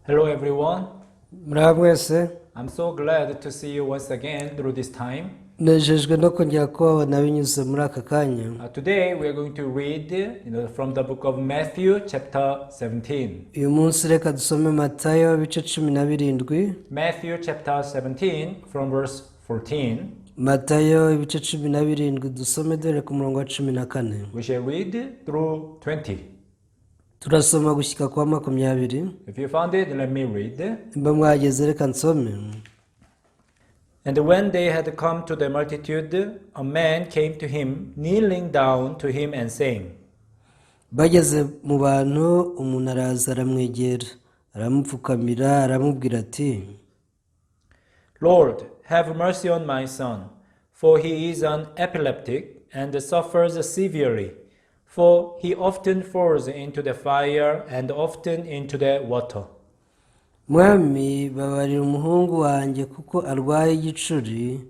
Hello, everyone. Muraho mwese. I'm so glad to see you once again through this time. Nejejwe no kongera kubabona binyuze muri aka kanya. Today we are going to read from the book of Matthew, chapter 17. Uyu munsi reka dusome Matayo ibice 17. Matthew chapter 17 from verse 14. Matayo ibice 17, dusome dore ku murongo wa 14. We shall read through 20. Turasoma gushyika kwa 20. If you found it, let me read. Nimba mwageze, reka nsome. And when they had come to the multitude, a man came to him, kneeling down to him and saying, Bageze mu bantu, umuntu araza aramwegera, aramupfukamira, aramubwira ati: "Lord, have mercy on my son, for he is an epileptic and suffers severely. For he often falls into the fire and often into the water." "Mwami, babarira umuhungu wanjye kuko arwaye igicuri,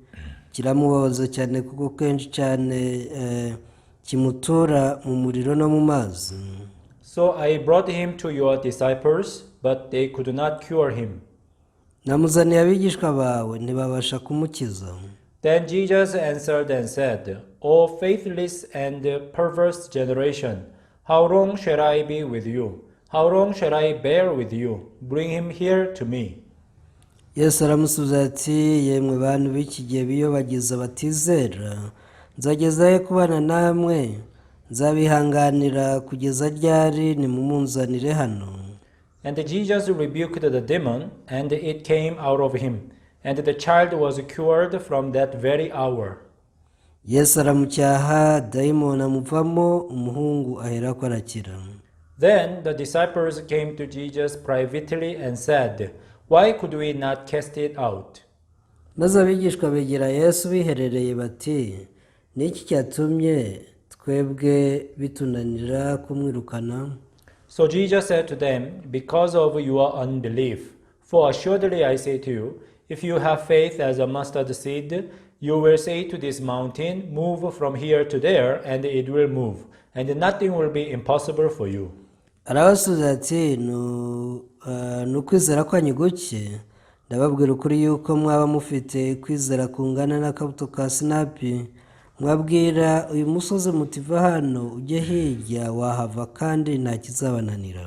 kiramubabaza cyane, kuko kenshi cyane kimutura mu muriro no mu mazi." "So I brought him to your disciples, but they could not cure him." "Namuzaniye abigishwa bawe, ntibabasha kumukiza." Then Jesus answered and said, "O faithless and perverse generation, how long shall I be with you? How long shall I bear with you? Bring him here to me." Yesu aramusubiza ati: "Yemwe bantu b'iki gihe biyobagiza batizera, nzageza he kubana namwe? Nzabihanganira kugeza ryari? Nimumunzanire hano." And Jesus rebuked the demon, and it came out of him, and the child was cured from that very hour. Yesu aramucyaha, dayimoni amuvamo, umuhungu aherako arakira. Then the disciples came to Jesus privately and said, "Why could we not cast it out?" Maze abigishwa begera Yesu biherereye bati: "Ni iki cyatumye twebwe bitunanira kumwirukana?" So Jesus said to them, "Because of your unbelief. For assuredly I say to you, if you have faith as a mustard seed, you will say to this mountain, 'Move from here to there,' and it will move, and nothing will be impossible for you." Arabasubiza ati: "Ni ukwizera kwanyu guke. Ndababwira ukuri yuko mwaba mufite kwizera kungana n'akabuto ka sinapi, mwabwira uyu musozi muti: 'Va hano ujye hirya,' wahava, kandi nta kizabananira."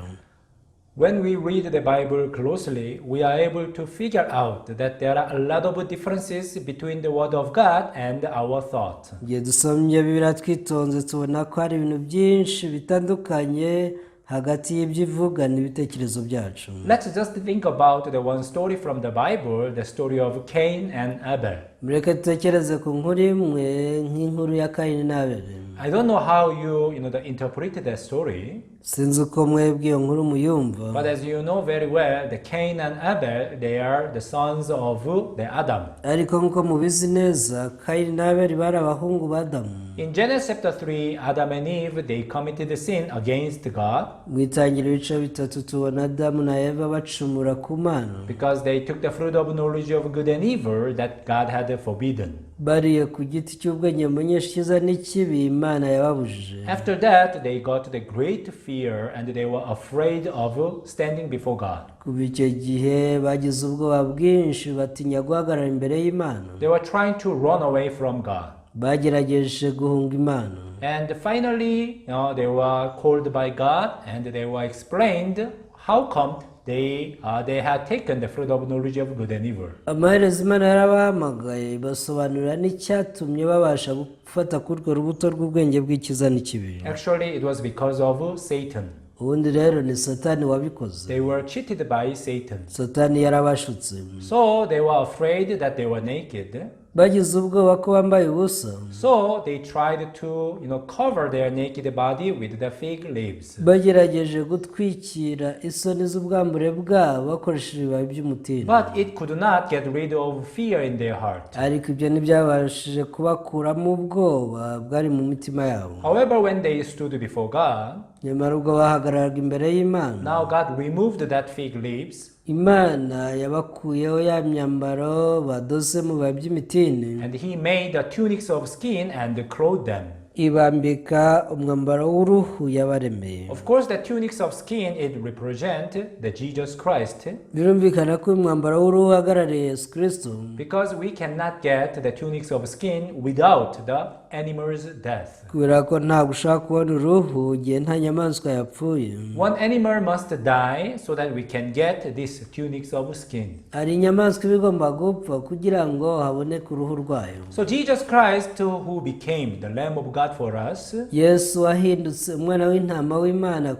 When we read the Bible closely, we are able to figure out that there are a lot of differences between the Word of God and our thought. Igihe dusomye Bibiliya twitonze, tubona ko hari ibintu byinshi bitandukanye hagati y'ibyo ivuga n'ibitekerezo byacu. Let's just think about the one story from the Bible, the story of Cain and Abel. Mureke dutekereze ku nkuru imwe, nk'inkuru ya Kayini n'Abeli. I don't know how you interpret that story, Sinzi uko mwebwe iyo nkuru muyumva, but as you know very well, the Cain and Abel, they are the sons of the Adam. Ariko nk'uko mubizi neza, Kayini n'Abeli bari abahungu ba Adamu. In Genesis chapter 3, Adam and Eve, they committed sin against God Mu Itangiriro ibice 3, tubona Adamu na Eva bacumura ku Mana because they took the fruit of knowledge of good and evil that God had forbidden. Bariye ku giti cy'ubwenge bumenyesha icyiza n'ikibi Imana yababujije. After that, they got the great fear and they were afraid of standing before God. Kuva icyo gihe bagize ubwoba bwinshi, batinya guhagarara imbere y'Imana. They were trying to run away from God. Bagerageje guhunga Imana. And finally, they were called by God and they were explained how come they had taken the fruit of knowledge of good and evil. Amaherezo Imana yarabahamagaye, basobanurira n'icyatumye babasha gufata kuri urwo rubuto rw'ubwenge bw'icyiza n'ikibi. Actually, it was because of Satan. Ubundi rero ni Satani wabikoze. They were cheated by Satan. Satani yarabashutse. So they were afraid that they were naked. Bagize ubwoba ko bambaye ubusa. So they tried to cover their naked body with the fig leaves. Bagerageje gutwikira isoni z'ubwambure bwabo bakoresheje ibibabi by'umutini. But it could not get rid of fear in their heart. Ariko ibyo ntibyabashije kubakuramo ubwoba bwari mu mitima yabo. However, when they stood before God, Nyamara ubwo bahagararaga imbere y'Imana, now God removed that fig leaves Imana yabakuyeho ya myambaro badoze mu bibabi by'imitini, and He made the tunics of skin and clothed them. Ibambika umwambaro w'uruhu yabaremeye. Of course, the tunics of skin, it represent the Jesus Christ, Birumvikana ko uyu mwambaro w'uruhu uhagarariye Yesu Kirisito, because we cannot get the tunics of skin without the animal's death. Kubera ko ntabwo ushobora kubona uruhu igihe nta nyamaswa yapfuye. One animal must die so that we can get this tunics of skin. Hari inyamaswa iba igomba gupfa kugira ngo haboneke uruhu rwayo. So Jesus Christ, who became the Lamb of God for us, Yesu wahindutse umwana w'intama w'Imana,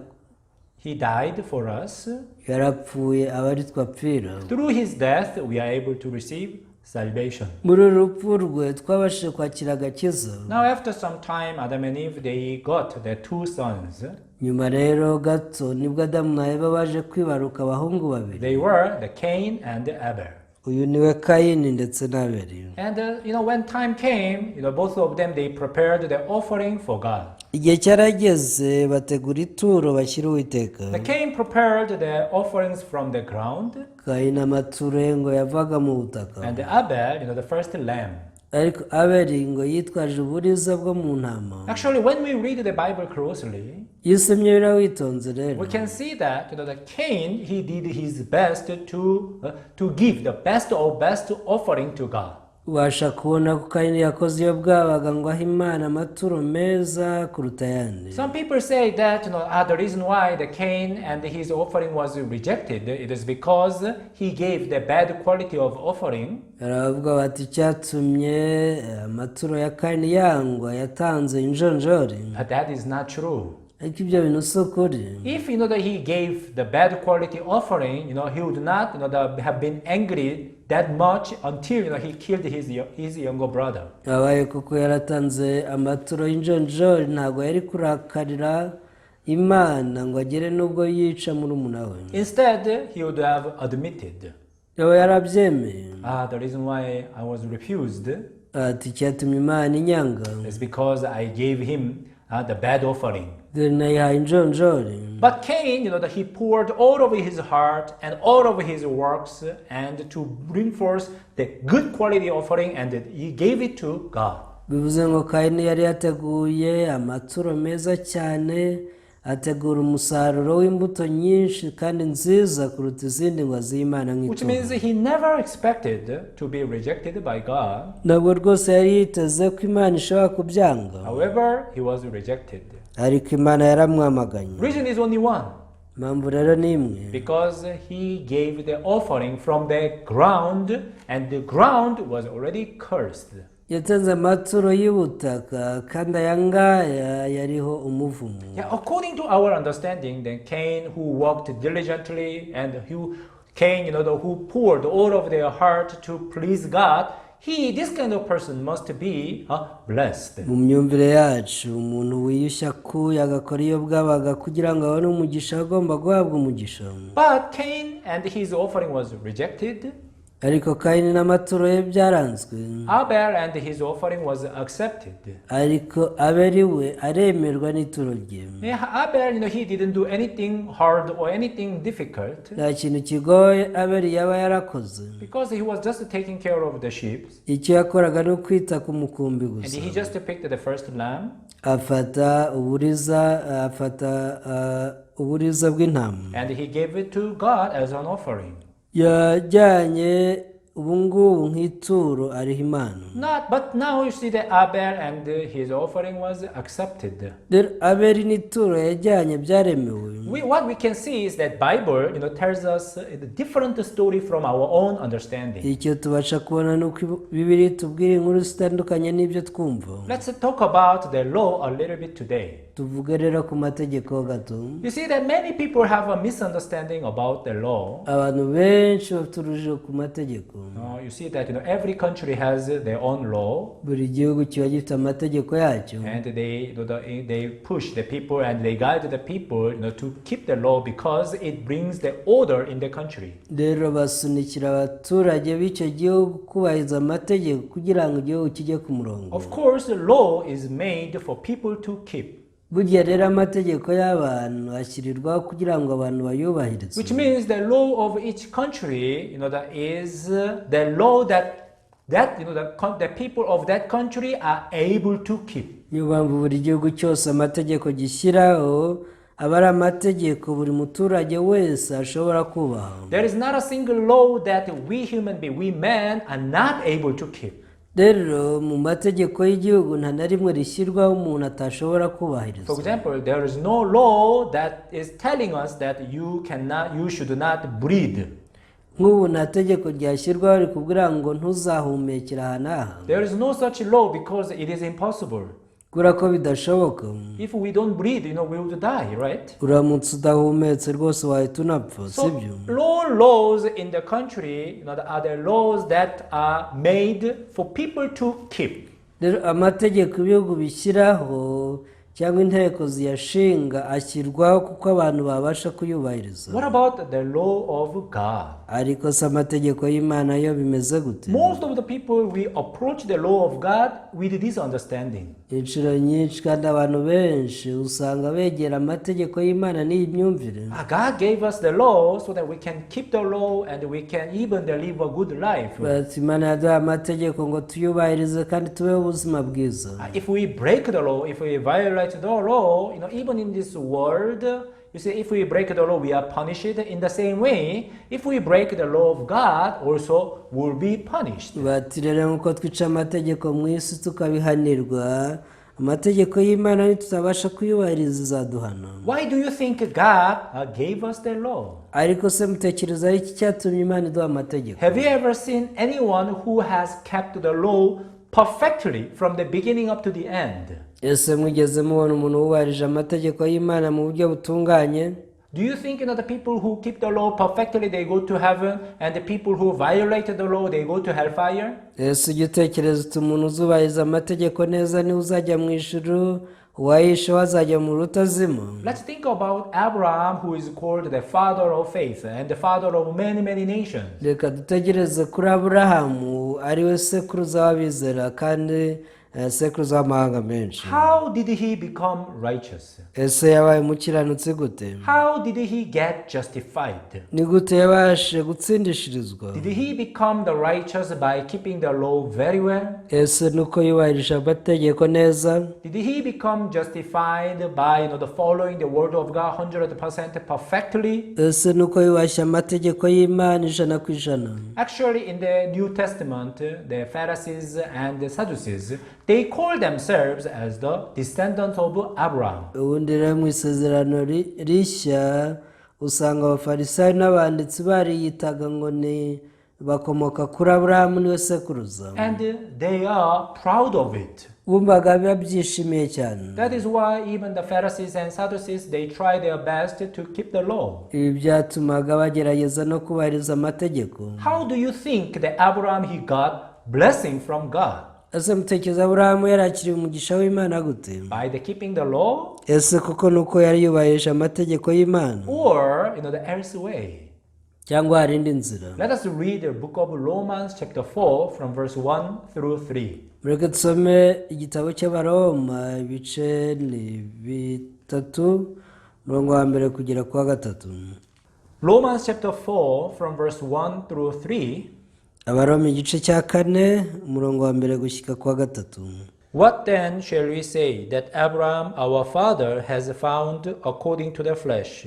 he died for us. Yarapfuye aba ari twe apfira. Through his death, we are able to receive salvation. Muri uru rupfu rwe twabashije kwakira agakiza. Now, after some time, Adam and Eve, they got their two sons. Nyuma rero gato nibwo Adamu na Eva baje kwibaruka abahungu babiri. They were the Cain and Abel. Uyu niwe Kayini ndetse n'Abeli. And when time came, both of them, they prepared the offering for God. Igihe cyarageze bategura ituro bashyira Uwiteka. The Cain prepared the offerings from the ground, Kayini amaturo ye ngo yavaga mu butaka, and Abel, the first lamb. Ariko Abeli ngo yitwaje uburiza bwo mu ntama. Actually, when we read the Bible closely, Iyo usomye Bibiliya witonze rero, we can see that the Cain, he did his best to give the best of best offering to God. Ubasha kubona ko Kayini yakoze iyo bwabaga ngo ahe Imana amaturo meza kuruta ayandi. Some people say that the reason why the Cain and his offering was rejected, it is because he gave the bad quality of offering. Baravuga bati icyatumye amaturo ya Kayini yangwa yatanze injonjori. But that is not true. Ariko ibyo bintu si ukuri. If you know that he gave the bad quality offering, he would not have been angry that much until he killed his younger brother. Abaye kuko yaratanze amaturo y'injonjori ntabwo yari kurakarira Imana ngo agere n'ubwo yica murumuna we. Instead, he would have admitted, Yaba yarabyemeye, "Ah, the reason why I was refused ati icyatumye Imana inyanga is because I gave him the bad offering." dore nayihaye injonjori. But Cain, that he poured all of his heart and all of his works and to bring forth the good quality offering, and he gave it to God. Bivuze ngo Kayini yari yateguye amaturo meza cyane ategura umusaruro w'imbuto nyinshi kandi nziza kuruta izindi ngo azihe Imana Which nk'ituro. means he never expected to be rejected by God. Ntabwo rwose yari yiteze ko Imana ishobora kubyanga. However, he was rejected. Ariko Imana yaramwamaganye. Reason is only one. Impamvu rero ni imwe. Because he gave the offering from the ground, and the ground was already cursed. Yatanze amaturo y'ubutaka kandi aya ngaya yariho umuvumo. Yeah, according to our understanding, then Cain, who worked diligently and who Cain, who poured all of their heart to please God, this kind of person must be blessed. Mu myumvire yacu umuntu wiyushya akuya agakora iyo bwabaga kugira ngo abone umugisha agomba guhabwa umugisha. But Cain and his offering was rejected. Ariko Kayini n'amaturo ye byaranzwe. Abel and his offering was accepted. Ariko Abeli we aremerwa n'ituro rye. Yeah, Abel, he didn't do anything hard or anything difficult Nta kintu kigoye Abeli yaba yarakoze, because he was just taking care of the sheep. Icyo yakoraga ni ukwita ku mukumbi And gusa. He just picked the first lamb Afata uburiza afata ah, uburiza bw'intama and he gave it to God as an offering. Yajyanye ubu ngubu nk'ituro ariha Imana. Not, but now you see that Abel and his offering was accepted. Rero Abeli n'ituro yajyanye byaremewe. What we can see is that Bible tells us a different story from our own understanding. Icyo tubasha kubona ni uko Bibiliya itubwira inkuru zitandukanye n'ibyo twumva. Let's talk about the law a little bit today. Tuvuge rero ku mategeko gato. You see that many people have a misunderstanding about the law. Abantu benshi bafite urujijo ku mategeko. You see that every country has their own law, Buri gihugu kiba gifite amategeko yacyo, and they push the people and they guide the people to keep the law because it brings the order in the country. Rero basunikira abaturage b'icyo gihugu kubahiriza amategeko kugira ngo igihugu kijye ku murongo. Of course, the law is made for people to keep, Burya rero amategeko y'abantu ashyirirwaho kugira ngo abantu bayubahirize, which means the law of each country, that is the law that that the people of that country are able to keep. Niyo mpamvu buri gihugu cyose amategeko gishyiraho aba ari amategeko buri muturage wese ashobora kubaha. There is not a single law that we human beings, we men, are not able to keep. Rero mu mategeko y'igihugu nta na rimwe rishyirwaho umuntu atashobora kubahiriza. For example, there is no law that is telling us that you cannot, you should not breathe. Nk'ubu nta tegeko ryashyirwaho rikubwira ngo ntuzahumekere aha n'aha. There is no such law because it is impossible. Kubera ko bidashoboka. If we don't breathe, we would die, right? Uramutse udahumetse rwose wahita unapfa. So sibyo? All laws in the country are the laws that are made for people to keep. Rero amategeko ibihugu bishyiraho cyangwa inteko ziyashinga ashyirwaho kuko abantu babasha kuyubahiriza. What about the law of God? Ariko se amategeko y'Imana yo bimeze gute? Most of the people, we approach the law of God with this understanding. Inshuro nyinshi kandi abantu benshi usanga begera amategeko y'Imana n'iyi myumvire. Ah, God gave us the law so that we can keep the law and we can even live a good life. Bati Imana yaduhaye amategeko ngo tuyubahirize kandi tubeho ubuzima bwiza. Ah, if we break the law, if we violate the law, even in this world, you see, if we break the law, we are punished. In the same way, if we break the law of God, also will be punished. Bati rero nk'uko twica amategeko mu isi tukabihanirwa, amategeko y'Imana nitutabasha kuyubahiriza izaduhana. Why do you think God gave us the law? Ariko se mutekereza ari iki cyatumye Imana iduha amategeko? Have you ever seen anyone who has kept the law perfectly from the beginning up to the end? Ese mwigeze mubona umuntu wubahirije amategeko y'Imana mu buryo butunganye? Do you think the people who keep the law perfectly, they go to heaven, and the people who violate the law, they go to hellfire? Ese ujya utekereza uti umuntu uzubahiriza amategeko neza niwe uzajya mu ijuru, uwayishe we azajya mu rutazima? Let's think about Abraham, who is called the father of faith and the father of many, many nations. Reka dutegereze kuri Aburahamu ariwe sekuruza w'abizera kandi sekuruza w'amahanga menshi. How did he become righteous? Ese yabaye umukiranutsi gute? How did he get justified? Ni gute yabashije gutsindishirizwa? Did he become the righteous by keeping the law very well? Ese nuko yubahirije amategeko neza? Did he become justified by the following the word of God 100% perfectly? Ese nuko yubashye amategeko y'Imana 100%? Actually, in the New Testament, the Pharisees and the Sadducees, they call themselves as the descendants of Abraham. Ubundi rero mu isezerano rishya usanga Abafarisayo n'abanditsi bariyitaga ngo ni bakomoka kuri Aburahamu, niwe sekuruza. And they are proud of it. Bumvaga babyishimiye cyane. That is why even the Pharisees and Sadducees, they try their best to keep the law. Ibi byatumaga bagerageza no kubahiriza amategeko. How do you think that Abraham, he got blessing from God? Ese mutekereza Aburahamu yarakiriye umugisha w'Imana gute? By the keeping the law Ese kuko nuko yari yubahirije amategeko y'Imana or the else way? cyangwa hari indi nzira? Let us read the book of Romans chapter 4 from verse 1 through 3. Mureke dusome igitabo cy'Abaroma, ibice ni 3, umurongo wa mbere kugera ku wa gatatu. Romans chapter 4 from verse 1 through 3. Abaroma igice cya 4, umurongo wa mbere gushyika ku wa gatatu. What then shall we say that Abraham our father has found according to the flesh?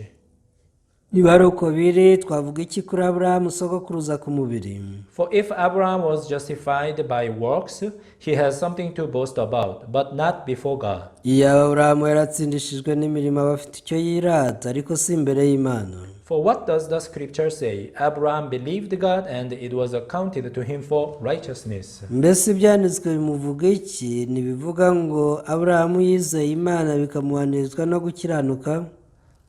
Niba ari uko biri, twavuga iki kuri Aburahamu sogokuruza ku mubiri? For if Abraham was justified by works, he has something to boast about, but not before God. Iyaba Aburahamu yaratsindishijwe n'imirimo aba afite icyo yirata, ariko si imbere y'Imana. For what does the scripture say? Abraham believed God, and it was accounted to him for righteousness. Mbese ibyanditswe bimuvuga iki? Ntibivuga ngo Aburahamu yizeye Imana bikamuhanirizwa no gukiranuka?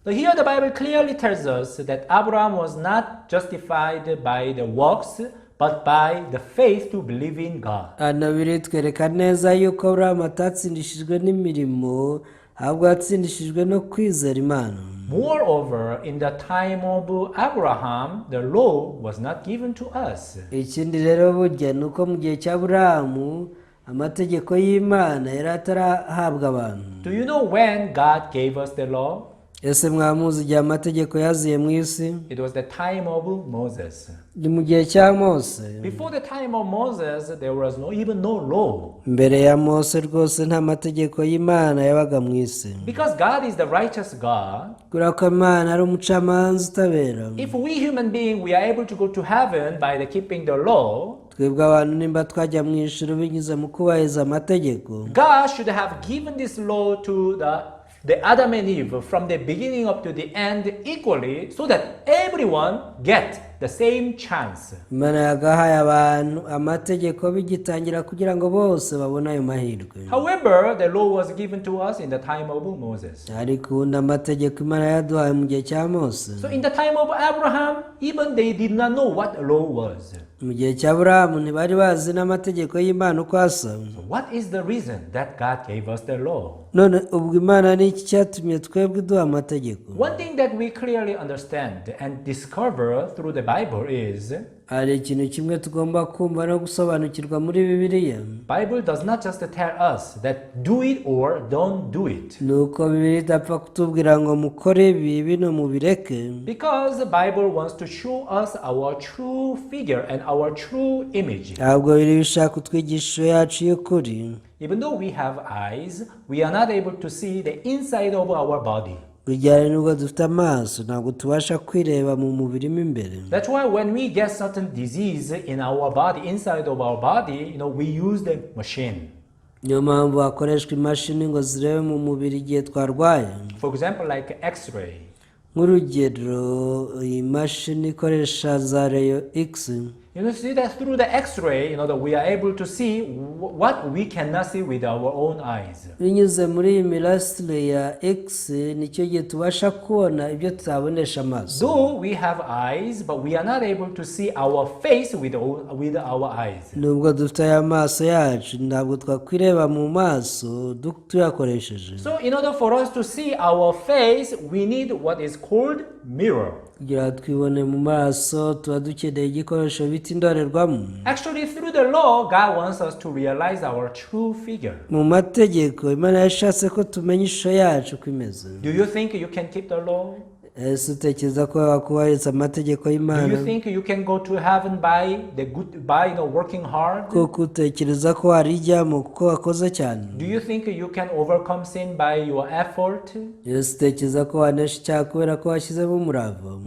So here the Bible clearly tells us that Abraham was not justified by the works, but by the faith to believe in God. Hano biritwereka neza yuko Aburahamu atatsindishijwe n'imirimo, ahubwo yatsindishijwe no kwizera Imana. Moreover, in the time of Abraham, the law was not given to us. Ikindi rero burya ni uko mu gihe cya Aburahamu amategeko y'Imana yari atarahabwa abantu. Do you know when God gave us the law? Ese mwamuzi igihe amategeko yaziye mu isi? It was the time of Moses. Ni mu gihe cya Mose. Before the time of Moses, there was no even no law. Mbere ya Mose rwose nta mategeko y'Imana yabaga mu isi. Because God is the righteous God, Kubera ko Imana ari umucamanza utabera, if we human being we are able to go to heaven by the keeping the law, twebwe abantu nimba twajya mu ijuru binyuze mu kubahiriza amategeko, God should have given this law to the Adam and Eve from the beginning up to the end equally so that everyone get the same chance. Imana yagahaye abantu amategeko bigitangira kugira ngo bose babone ayo mahirwe. However, the law was given to us in the time of Moses. Ariko ubundi amategeko Imana yaduhaye mu gihe cya Mose. So in the time of Abraham, even they did not know what law was. Mu gihe cya Burahamu ntibari bazi n'amategeko y'Imana uko asa. So what is the reason that God gave us the law? None ubwo Imana ni iki cyatumye twebwe iduha amategeko? One thing that we clearly understand and discover through the Bible is Hari ikintu kimwe tugomba kumva no gusobanukirwa muri Bibiliya. Bible does not just tell us that do it or don't do it. Ni uko Bibiliya idapfa kutubwira ngo mukore ibi, bino mubireke. Because the Bible wants to show us our true figure and our true image. Ntabwo biri bishaka kutwigisha ishusho yacu y'ukuri. Even though we have eyes, we are not able to see the inside of our body. Bijyanye n'ubwo dufite amaso, ntabwo tubasha kwireba mu mubiri mo imbere. That's why when we get certain disease in our body, inside of our body, we use the machine. Niyo mpamvu hakoreshwa imashini ngo zirebe mu mubiri igihe twarwaye. For example, like X-ray. Nk'urugero, iyi mashini ikoresha za rayon X. See that through the X-ray, that we are able to see what we cannot see with our own eyes. Binyuze muri iyi mirasire ya X nicyo gihe tubasha kubona ibyo tutabonesha amaso. Though we have eyes, but we are not able to see our face with our eyes. Nubwo dufite aya maso yacu, ntabwo twakwireba mu maso tuyakoresheje. So in order for us to see our face, we need what is called mirror. Kugira ngo twibone mu maso tuba dukeneye igikoresho bita indorerwamo. Actually, through the law, God wants us to realize our true figure. Mu mategeko Imana yashatse ko tumenya ishusho yacu uko imeze. Do you think you can keep the law? Ese utekereza ko wakubahiriza amategeko Do y'Imana? you think you can go to heaven by the good by working hard? Koko utekereza ko warijyamo kuko wakoze cyane? Do you think you can overcome sin by your effort? Ese utekereza ko wanesha icyaha kubera ko washyizemo umurava?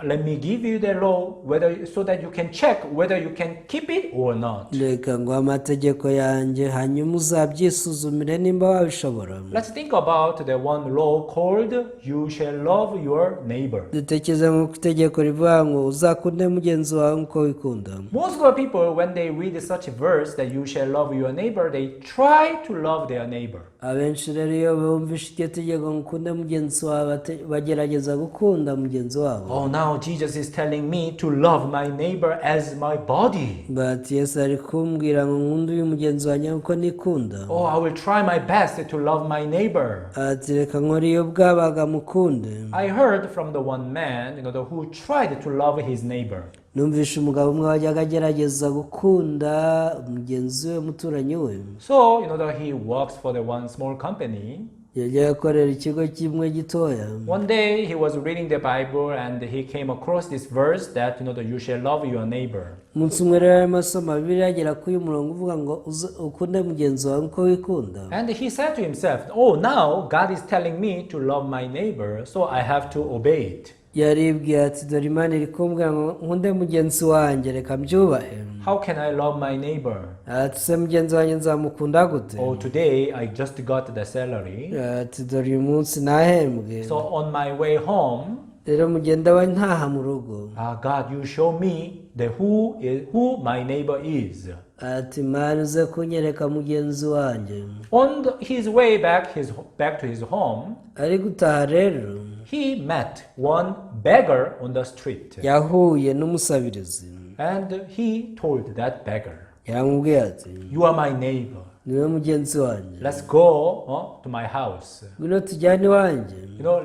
Let me give you the law whether so that you can check whether you can keep it or not. Reka ngo amategeko yanjye, hanyuma uzabyisuzumire nimba wabishobora. Let's think about the one law called "You shall love your neighbor." Dutekereze mu itegeko rivuga ngo uzakunde mugenzi wawe nk'uko wikunda. Most of the people, when they read such a verse that you shall love your neighbor, they try to love their neighbor. Abenshi rero iyo bumvishe iryo tegeko ngo ukunde mugenzi wawe, bagerageza gukunda mugenzi wabo. Oh, now Jesus is telling me to love my neighbor as my body. Bati Yesu ari kumbwira ngo nkunde uyu mugenzi wanjye kuko nikunda. Oh, I will try my best to love my neighbor. Ati reka nkore iyo bwabaga mukunde. I heard from the one man, who tried to love his neighbor. Numvishe umugabo umwe wajyaga agerageza gukunda mugenzi we, umuturanyi we. So, that he works for the one small company. Yajyaga akorera ikigo kimwe gitoya. One day he was reading the Bible and he came across this verse that you shall love your neighbor. Umunsi umwe rero arimo asoma Bibiliya agera kuri uyu murongo uvuga ngo ukunde mugenzi wawe uko wikunda. And he said to himself, "Oh, now God is telling me to love my neighbor, so I have to obey it." Yaribwiye ati dore Imana iri kumbwira ngo nkunde mugenzi wanjye, reka mbyubahe. How can I love my neighbor? Ati se mugenzi wanjye nzamukunda gute? Oh, today I just got the salary. Ati dore uyu munsi nahembwe. So on my way home, Rero mugenda wa ntaha mu rugo, God, you show me the who is who my neighbor is. Ati Mana uze kunyereka mugenzi wanjye. On his way back to his home, Ari gutaha rero, he met one beggar on the street. yahuye n'umusabirizi. And he told that beggar, Yaramubwiye ati "You are my neighbor. niwe mugenzi wanjye. Let's go to my house. Ngwino tujyane iwanjye.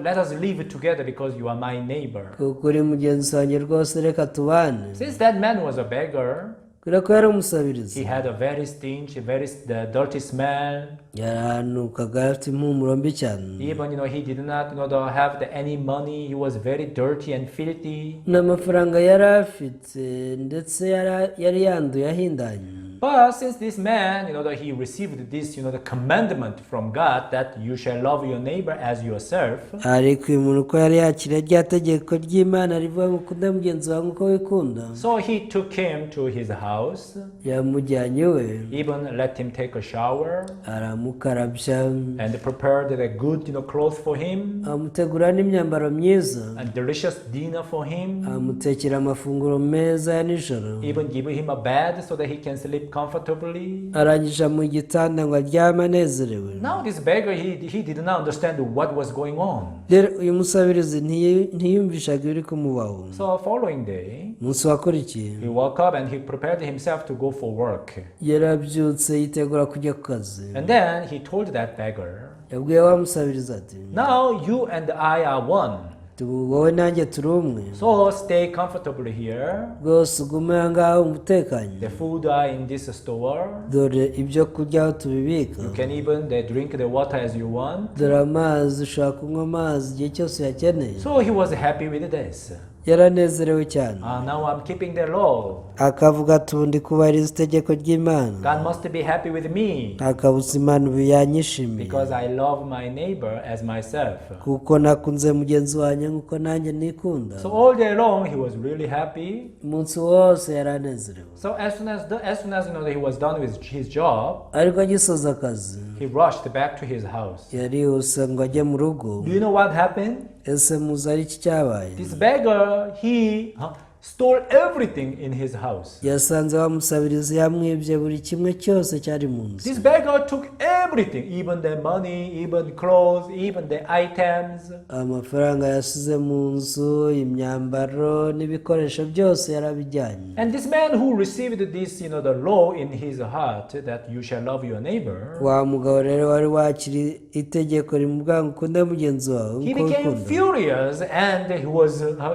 Let us live together because you are my neighbor." Kuko uri mugenzi wanjye rwose, reka tubane. Since that man was a beggar, Kubera ko yari umusabirizi. He had a very stingy, very dirty smell. Yaranukaga, afite impumuro mbi cyane. Even he did not have any money. He was very dirty and filthy. N'amafaranga yari afite, ndetse yari yanduye, ahindanye. But since this man, that he received this, the commandment from God that you shall love your neighbor as yourself. Ariko uyu muntu, uko yari yakiriye rya tegeko ry'Imana rivuga ngo ukunde mugenzi wawe nk'uko wikunda, So he took him to his house, yamujyanye iwe, even let him take a shower, aramukarabya, and prepared a good, clothes for him amutegura n'imyambaro myiza, and delicious dinner for him. Amutekera amafunguro meza ya nijoro, Even give him a bed so that he can sleep comfortably. arangije amuha igitanda ngo aryame anezerewe. Now this beggar, he did not understand what was going on. Rero uyu musabirizi ntiyumvishaga ibiri kumubaho. So following day, Umunsi wakurikiye, he woke up and he prepared himself to go for work. yarabyutse yitegura kujya ku kazi. And then he told that beggar, Yabwiye wa musabirizi ati, "Now you and I are one. "Wowe nanjye turi umwe. So stay comfortably here. Rwose ugume aha ngaha wumva utekanye. The food are in this store. Dore ibyo kurya aho tubibika. You can even drink the water as you want." Dore amazi, ushobora kunywa amazi igihe cyose uyakeneye." So he was happy with this. Yaranezerewe cyane. "Ah, now I'm keeping the law. Akavuga ati, "Ubu ndi kubahiriza itegeko ry'Imana. God must be happy with me Nta Imana ubu yanyishimiye because I love my neighbor as myself." kuko nakunze mugenzi wanjye nk'uko nanjye nikunda." So all day long he was really happy. Umunsi wose yaranezerewe. So as soon as he was done with his job, Ariko agisoza akazi, he rushed back to his house. yarihuse ngo ajye mu rugo. Do you know what happened? Ese muzi ari iki cyabaye? This beggar, he stole everything in his house. Yasanze wa musabirizi yamwibye buri kimwe cyose cyari mu nzu. This beggar took everything, even the money, even clothes, even the items. Amafaranga yasize mu nzu, imyambaro n'ibikoresho byose yarabijyanye. And this man who received this, the law in his heart that you shall love your neighbor, Wa mugabo rero wari wakiri itegeko rimubwira ngo ukunde mugenzi wawe he nk'uko became wikunda, furious and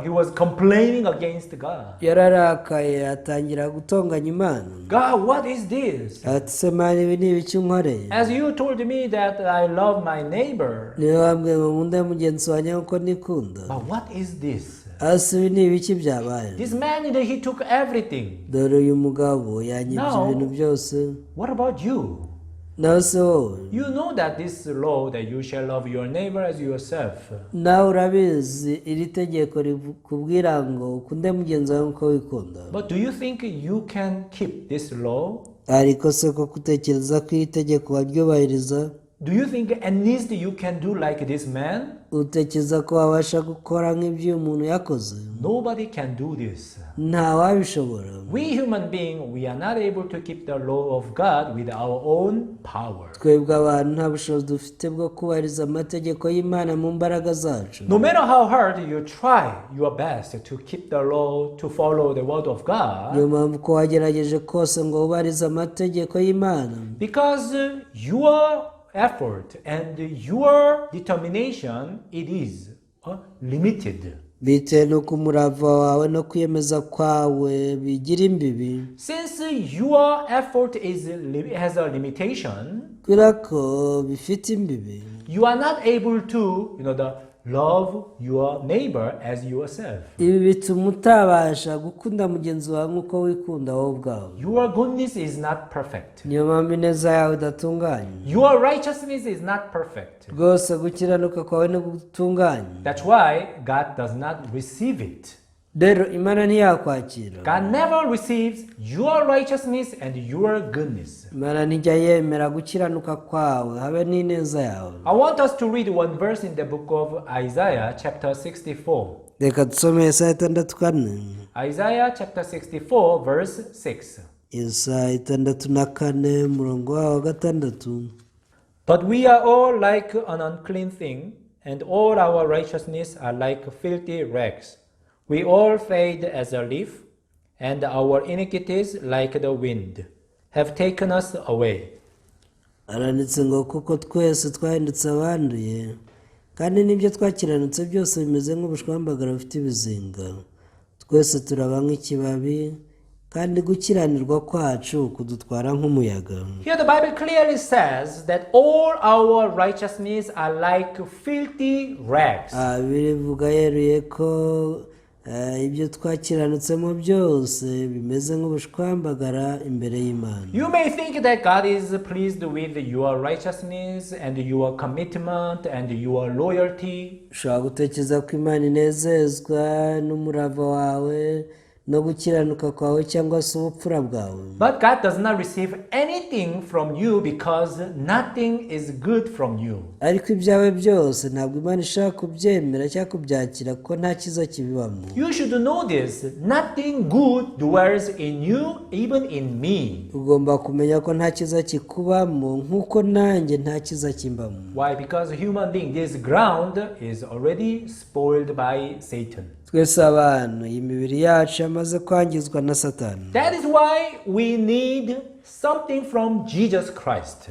he was complaining against God. Yararakaye, atangira gutonganya Imana. "God, what is this? Ati, "Se Mana, ibi ni ibiki unkoreye? As you told me that I love my neighbor, Niwe wambwiye ngo nkunde mugenzi wanjye nk'uko nikunda, but what is this? Ese ibi ni ibiki byabaye? This man, he took everything. Dore uyu mugabo yanyibye ibintu byose." What about you? Nawe se wowe? You know that this law that you shall love your neighbor as yourself. Nawe urabizi iri tegeko rikubwira ngo ukunde mugenzi wawe nk'uko wikunda. But do you think you can keep this law? Ariko se ko kutekereza ko iri tegeko waryubahiriza? Do you think at least you can do like this man? Utekereza ko wabasha gukora nk'ibyo uyu muntu yakoze? Nobody can do this. Ntawabishobora. We human beings, we are not able to keep the law of God with our own power. Twebwe abantu nta bushobozi dufite bwo kubahiriza amategeko y'Imana mu mbaraga zacu. No matter how hard you try your best to keep the law, to follow the word of God, Niyo mpamvu ko wagerageje kose ngo wubahirize amategeko y'Imana, because your effort and your determination, it is limited. Bitewe n'uko umurava wawe no kwiyemeza kwawe bigira imbibi. Since your effort has a limitation, Kubera ko bifite imbibi, you are not able to, the love your neighbor as yourself. Ibi bituma utabasha gukunda mugenzi wawe nk'uko wikunda wowe ubwawe. Your goodness is not perfect. Niyo mpamvu ineza yawe idatunganye. Your righteousness is not perfect. Rwose gukiranuka kwawe ntigutunganye. That's why God does not receive it. Rero Imana ntiyakwakira. God never receives your righteousness and your goodness. Imana ntijya yemera gukiranuka kwawe habe n'ineza yawe. I want us to read one verse in the book of Isaiah, chapter 64. Reka dusome Yesaya 64. Isaiah chapter 64, verse 6. Yesaya 64, umurongo wawo wa 6. But we are all like an unclean thing, and all our righteousness are like filthy rags. We all fade as a leaf, and our iniquities, like the wind, have taken us away. Aranditse ngo, "Kuko twese twahindutse abanduye, kandi n'ibyo twakiranutse byose bimeze nk'ubushwambagara bufite ibizinga. Twese turaba nk'ikibabi, Kandi gukiranirwa kwacu kudutwara nk'umuyaga. Here the Bible clearly says that all our righteousness are like filthy rags. Ah, bivuga yeruye ko ibyo twakiranutsemo byose bimeze nk'ubushwambagara imbere y'Imana. You may think that God is pleased with your righteousness and your commitment and your loyalty. Ushobora gutekereza ko Imana inezezwa n'umurava wawe no gukiranuka kwawe cyangwa se ubupfura bwawe. But God does not receive anything from you because nothing is good from you. Ariko ibyawe byose ntabwo Imana ishaka kubyemera cyangwa kubyakira kuko nta cyiza kibibamo. You should know this. Nothing good dwells in you, even in me. Ugomba kumenya ko nta cyiza kikubamo nk'uko nanjye nta cyiza kimbamo. Why? Because human being, this ground is already spoiled by Satan. Twese abantu iyi mibiri yacu yamaze kwangizwa na Satani. That is why we need something from Jesus Christ.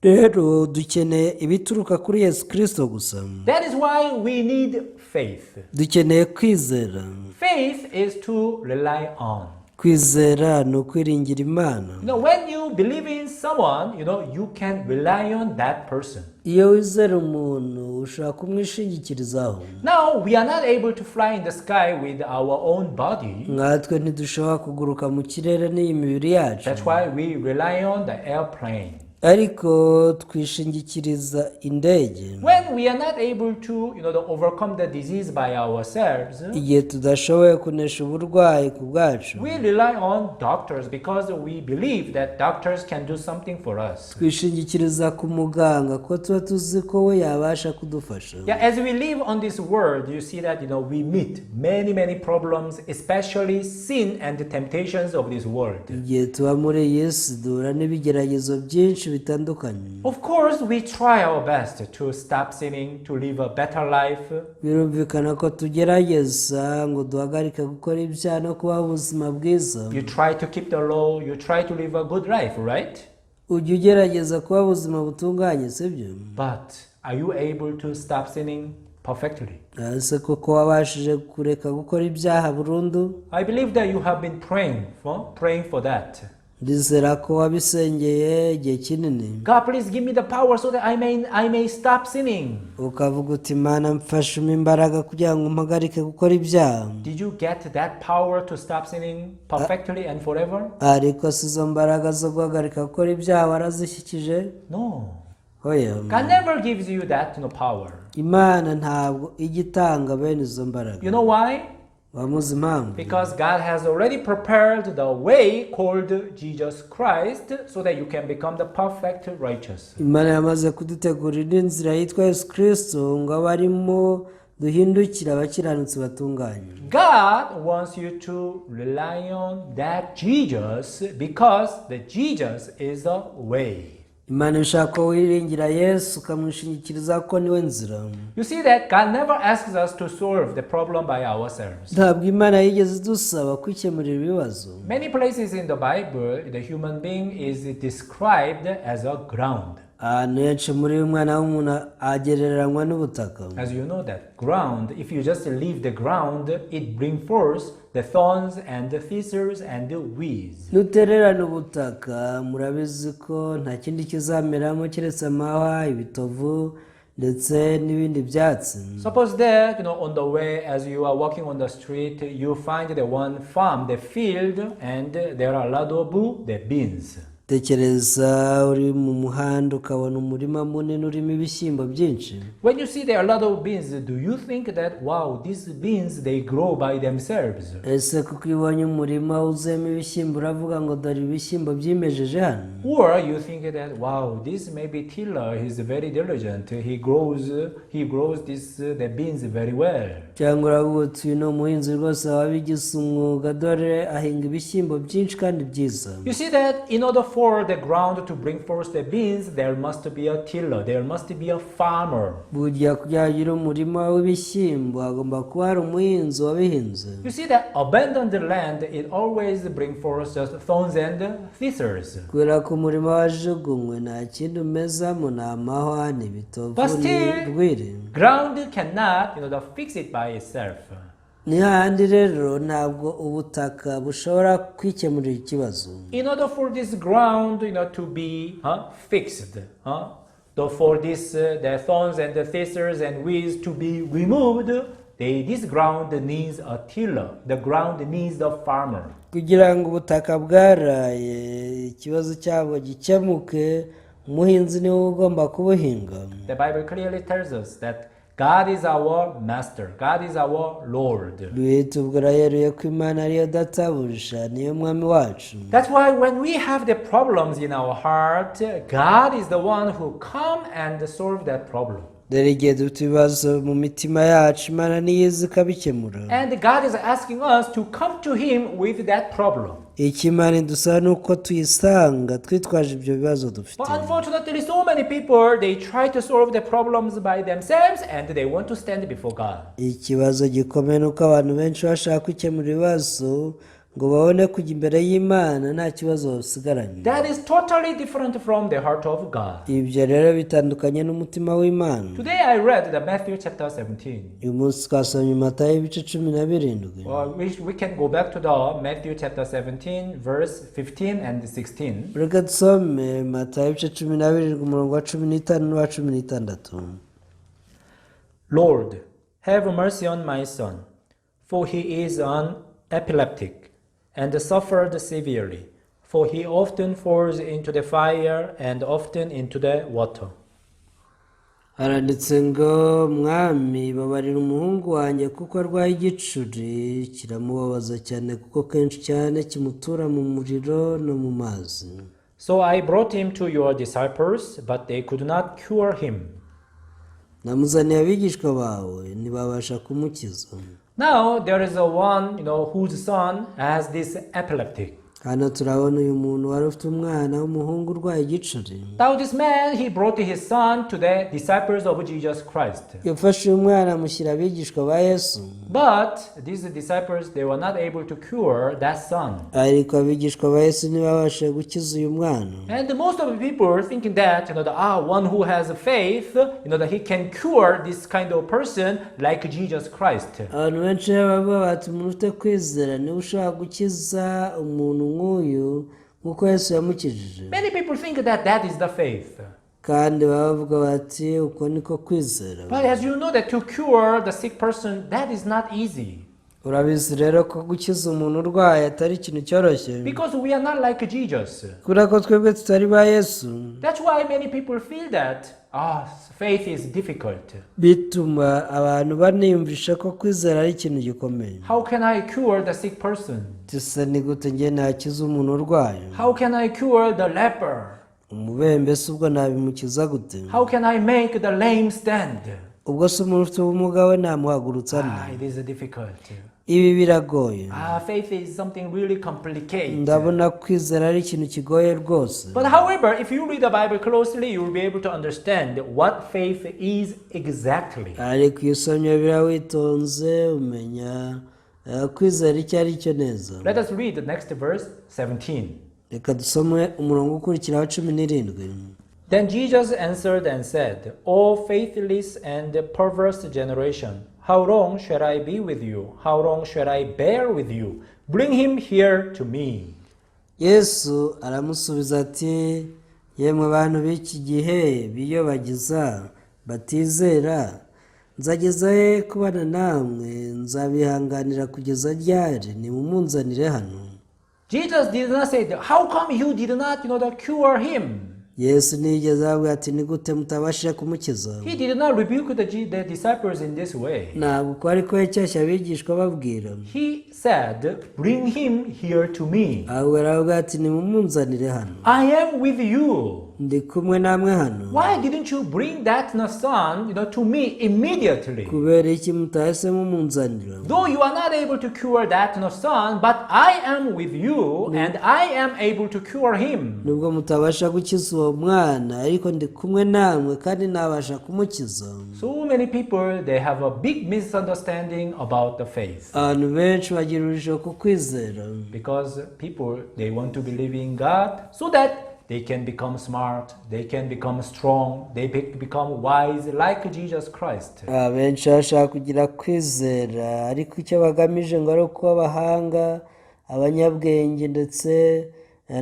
Rero dukeneye ibituruka kuri Yesu Kirisito gusa. That is why we need faith. Dukeneye kwizera. Faith is to rely on. Kwizera ni ukwiringira Imana. When you believe in someone, you can rely on that person. Iyo wizera umuntu ushobora kumwishingikirizaho. Now, we are not able to fly in the sky with our own body. Nkatwe ntidushobora kuguruka mu kirere n'iyi mibiri yacu. That's why we rely on the airplane. Ariko twishingikiriza indege. When we are not able to overcome the disease by ourselves, Igihe tudashoboye kunesha uburwayi ku bwacu, we rely on doctors because we believe that doctors can do something for us. Twishingikiriza ku muganga kuko tuba tuzi ko we yabasha kudufasha. Yeah, as we live on this world, you see that we meet many, many problems, especially sin and the temptations of this world. Igihe tuba muri iyi si duhura n'ibigeragezo byinshi bitandukanye. Of course, we try our best to stop sinning, to live a better life. Birumvikana ko tugerageza ngo duhagarike gukora ibyaha no kubaho ubuzima bwiza. You try to keep the law, you try to live a good life, right? Ujya ugerageza kuba ubuzima butunganye, sibyo? But are you able to stop sinning perfectly? Ese koko wabashije kureka gukora ibyaha burundu? I believe that you have been praying for that. Ndizera ko wabisengeye igihe kinini. God, please give me the power so that I may stop sinning. Ukavuga uti: "Imana mfashe umpe imbaraga kugira ngo mpagarike gukora ibyaha." Did you get that power to stop sinning perfectly and forever? Ariko si izo mbaraga zo guhagarika gukora ibyaha warazishyikije? No. Oya. God never gives you that power. Imana ntabwo ijya itanga bene izo mbaraga. You know why? Wamuzi impamvu? Because God has already prepared the way called Jesus Christ so that you can become the perfect righteous. Imana yamaze kudutegurira indi nzira yitwa Yesu Kirisito ngo abe arimo duhindukire abakiranutsi batunganye. God wants you to rely on that Jesus because the Jesus is the way. Imana ishaka ko wiringira Yesu ukamwishingikiriza ko niwe nzira. You see that God never asks us to solve the problem by ourselves. Ntabwo Imana yigeze idusaba kwikemurira ibibazo. Many places in the Bible, the human being is described as a ground. Ahantu henshi muri uyu mwana w'umuntu agereranywa n'ubutaka. As you know that ground, if you just leave the ground, it brings forth the thorns and the thistles and the weeds. Nutererana ubutaka murabizi ko nta kindi kizameramo keretse amahwa, ibitovu ndetse n'ibindi byatsi. Suppose that on the way as you are walking on the street, you find the one farm, the field, and there are a lot of the beans. Tekereza uri mu muhanda ukabona umurima munini urimo ibishyimbo byinshi. When you see there are a lot of beans, do you think that, wow, these beans, they grow by themselves? Ese kuko iyo ubonye umurima wuzuyemo ibishyimbo uravuga ngo dore ibishyimbo byimejeje hano? Or you think that, wow, this maybe tiller, he's very diligent. He grows the beans very well. Cyangwa uravuga uti uyu ni umuhinzi rwose wabigize umwuga dore ahinga ibishyimbo byinshi kandi byiza. You see that in order for the ground to bring forth the beans, there must be a tiller, there must be a farmer. Burya kugira ngo ugire umurima w'ibishyimbo hagomba kuba hari umuhinzi wabihinze. You see that abandoned land, it always brings forth just thorns and thistles. Kubera ko umurima wajugunywe nta kindi umezamo ni amahwa ni ibitovu But still, ni urwiri. ground cannot fix it by itself. Ni hahandi rero ntabwo ubutaka bushobora kwikemurira ikibazo. In order for this ground, to be fixed, for this the thorns and the thistles and weeds to be removed, this ground needs a tiller. The ground needs the farmer. Kugira ngo ubutaka bwaraye ikibazo cyabwo gikemuke, umuhinzi niwe ugomba kubuhinga. The Bible clearly tells us that God is our master. God is our Lord. Bitubwira yeruye ko Imana ariyo databuja, niyo mwami wacu. That's why when we have the problems in our heart, God is the one who come and solve that problem. Dore igihe dufite ibibazo mu mitima yacu, Imana niyo iza ikabikemura. And God is asking us to come to Him with that problem. Icyo Imana idusaba ni uko tuyisanga twitwaje ibyo bibazo dufite. But unfortunately, so many people, they try to solve the problems by themselves and they want to stand before God. Ikibazo gikomeye ni uko abantu benshi bashaka gukemura ibibazo ngo babone kujya imbere y'Imana nta kibazo basigaranye. That is totally different from the heart of God. Ibyo rero bitandukanye n'umutima w'Imana. Today I read the Matthew chapter 17. Uyu munsi twasomye Matayo ibice 17. Well, we can go back to the Matthew chapter 17, verse 15 and 16. Reka dusome Matayo ibice 17, umurongo wa 15 n'uwa 16. "Lord, have mercy on my son, for he is an epileptic and suffered severely, for he often falls into the fire and often into the water." Haranditse ngo: "Mwami, babarira umuhungu wanjye kuko arwaye igicuri, kiramubabaza cyane kuko kenshi cyane kimutura mu muriro no mu mazi." "So I brought him to your disciples, but they could not cure him." "Namuzaniye abigishwa bawe, ntibabasha kumukiza." Now there is a one whose son has this epileptic. Hano turabona uyu muntu wari ufite umwana w'umuhungu urwaye igicuri. Now this man, he brought his son to the disciples of Jesus Christ. Yafashe uyu mwana amushyira abigishwa ba Yesu. But these disciples, they were not able to cure that son. Ariko abigishwa ba Yesu ntibabashije gukiza uyu mwana. And most of the people thinking that one who has faith, that he can cure this kind of person like Jesus Christ. Abantu benshi rero bavuga bati umuntu ufite kwizera niwe ushobora gukiza umuntu nk'uyu nk'uko Yesu yamukijije. Many people think that that is the faith. Kandi baba bavuga bati uko niko kwizera. But as you know that to cure the sick person, that is not easy. Urabizi rero ko gukiza umuntu urwaye atari ikintu cyoroshye. Because we are not like Jesus. Kubera ko twebwe tutari ba Yesu. That's why many people feel that faith is difficult. Bituma abantu baniyumvisha ko kwizera ari ikintu gikomeye. How can I cure the sick person? Ese ni gute njye nakiza umuntu urwaye? How can I cure the leper? Umubembe se ubwo nabimukiza gute? How can I make the lame stand? Ubwo se umuntu ufite ubumuga we namuhagurutsa nte? It is difficult. Ibi biragoye. Faith is something really complicated. Ndabona kwizera ari ikintu kigoye rwose. But however, if you read the Bible closely, you will be able to understand what faith is exactly. Ariko iyo usomye Bibiliya witonze umenya kwizera icyo ari cyo neza. Let us read the next verse, 17. Reka dusome umurongo ukurikiraho, 17. Then Jesus answered and said, "O faithless and perverse generation, how long shall I be with you? How long shall I bear with you? Bring him here to me." Yesu aramusubiza ati: "Yemwe bantu b'iki gihe biyobagiza batizera, nzageza he kubana namwe? Nzabihanganira kugeza ryari? Nimumunzanire hano." Jesus did not say, "How come you did not cure him?" Yesu ntiyigeze avuga ati: "Ni gute mutabashije kumukiza?" He did not rebuke the disciples in this way. Ntabwo uko ariko yacyashye abigishwa ababwira. He said, "Bring him here to me." Ahubwo aravuga ati: "Nimumunzanire hano." I am with you. Ndi kumwe namwe hano. Why didn't you bring that son to me immediately? Kubera iki mutahise mumunzanira? Though you are not able to cure that son, but I am with you and I am able to cure him. Nubwo mutabasha gukiza uwo mwana, ariko ndi kumwe namwe kandi nabasha kumukiza. So many people, they have a big misunderstanding about the faith. Abantu benshi bagira urujijo ku kwizera. Because people, they want to believe in God so that they can become smart, they can become strong, they become wise like Jesus Christ. Abenshi bashaka kugira kwizera, ariko icyo bagamije ngo ari ukuba abahanga, abanyabwenge ndetse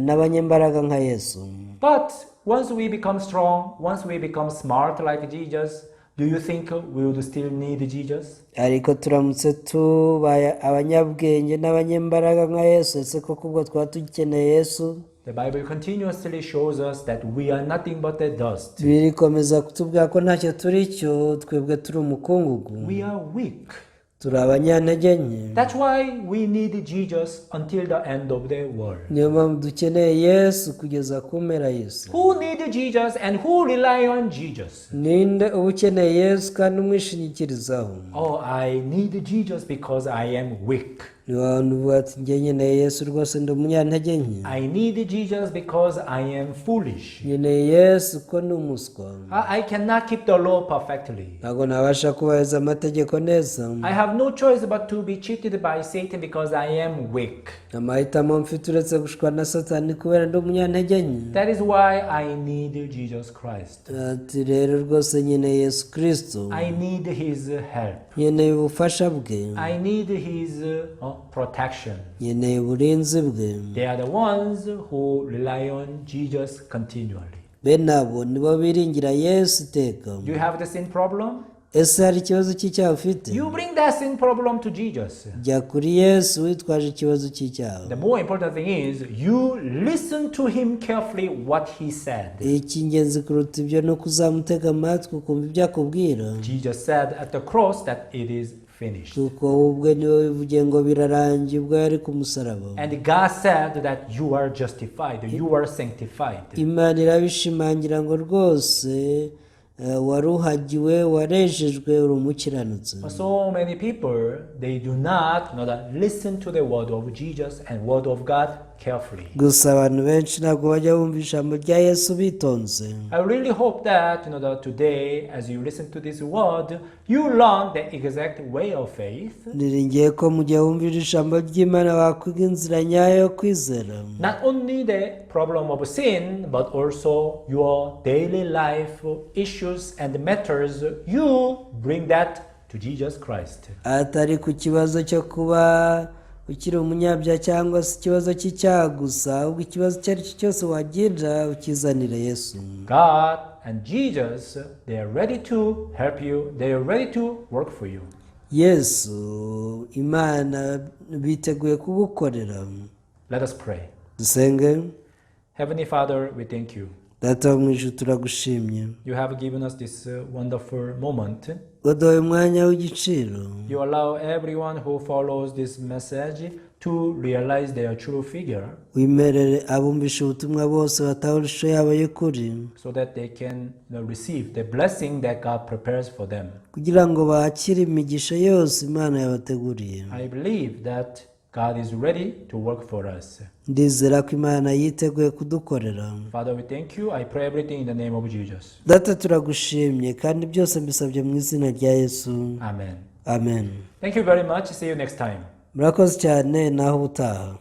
n'abanyembaraga nka Yesu. But once we become strong, once we become smart like Jesus, do you think we would still need Jesus? Ariko turamutse tubaye abanyabwenge n'abanyembaraga nka Yesu, ese koko ubwo twaba dukeneye Yesu? The Bible continuously shows us that we are nothing but the dust. Birikomeza kutubwira ko ntacyo turi cyo, twebwe turi umukungugu. We are weak. Turi abanyantege nke. That's why we need Jesus until the end of the world. Niyo mpamvu dukeneye Yesu kugeza ku mpera y'isi. Who need Jesus and who rely on Jesus? Ninde uba ukeneye Yesu kandi umwishingikirizaho? Oh, I need Jesus because I am weak. Ni wa uvuga ati: "Njye nkeneye Yesu rwose, ndi umunyantege nke." I need Jesus because I am foolish. Nkeneye Yesu ko ndi umuswa. I cannot keep the law perfectly. Ntabwo nabasha kubahiriza amategeko neza. I have no choice but to be cheated by Satan because I am weak. Amahitamo mfite uretse gushukwa na Satani kubera ndi umunyantege nke. That is why I need Jesus Christ. Ati rero rwose nkeneye Yesu Kirisito. I need His help. Nkeneye ubufasha bwe. I need His protection. Nkeneye uburinzi bwe. They are the ones who rely on Jesus continually. Bene abo nibo biringira Yesu iteka. Do you have the sin problem? Ese hari ikibazo cy'icyaha ufite? You bring that sin problem to Jesus. Jya kuri Yesu witwaje ikibazo cy'icyaha. The more important thing is you listen to him carefully, what he said. Icy'ingenzi kuruta ibyo ni uko uzamutega amatwi ukumva ibyo akubwira. Jesus said at the cross that it is finished. Kuko we ubwe niwe wivugiye ngo birarangiye ubwo yari ku musaraba. And God said that you are justified, you are sanctified. Imana irabishimangira ngo rwose waruhagiwe, warejejwe, uri umukiranutsi. But so many people, they do not listen to the word of Jesus and word of God carefully. Gusa abantu benshi ntabwo bajya bumva ijambo rya Yesu bitonze. I really hope that today, as you listen to this word, you learn the exact way of faith. Niringiye ko mu gihe wumvira ijambo ry'Imana wakwiga inzira nyayo yo kwizera. Not only the problem of sin, but also your daily life issues and matters, you bring that to Jesus Christ. Atari ku kibazo cyo kuba ukiri umunyabyaha cyangwa se ikibazo cy'icyaha gusa, ahubwo ikibazo icyo ari cyo cyose wagira ukizanire Yesu. God and Jesus, they are ready to help you, they are ready to work for you. Yesu, Imana biteguye kugukorera. Let us pray. Dusenge. Heavenly Father, we thank you. Data wo mu ijuru, turagushimye. You have given us this wonderful moment. Waduhaye umwanya w'igiciro. You allow everyone who follows this message to realize their true figure Wemerere abumvisha ubutumwa bose batahura ishusho yabo y'ukuri so that they can receive the blessing that God prepares for them. Kugira ngo bakire imigisha yose Imana yabateguriye. I believe that God is ready to work for us. Ndizera ko Imana yiteguye kudukorera. Father, we thank you. I pray everything in the name of Jesus. Data, turagushimye kandi byose mbisabye mu izina rya Yesu. Amen. Amen. Thank you very much. See you next time. Murakoze cyane, naho ubutaha.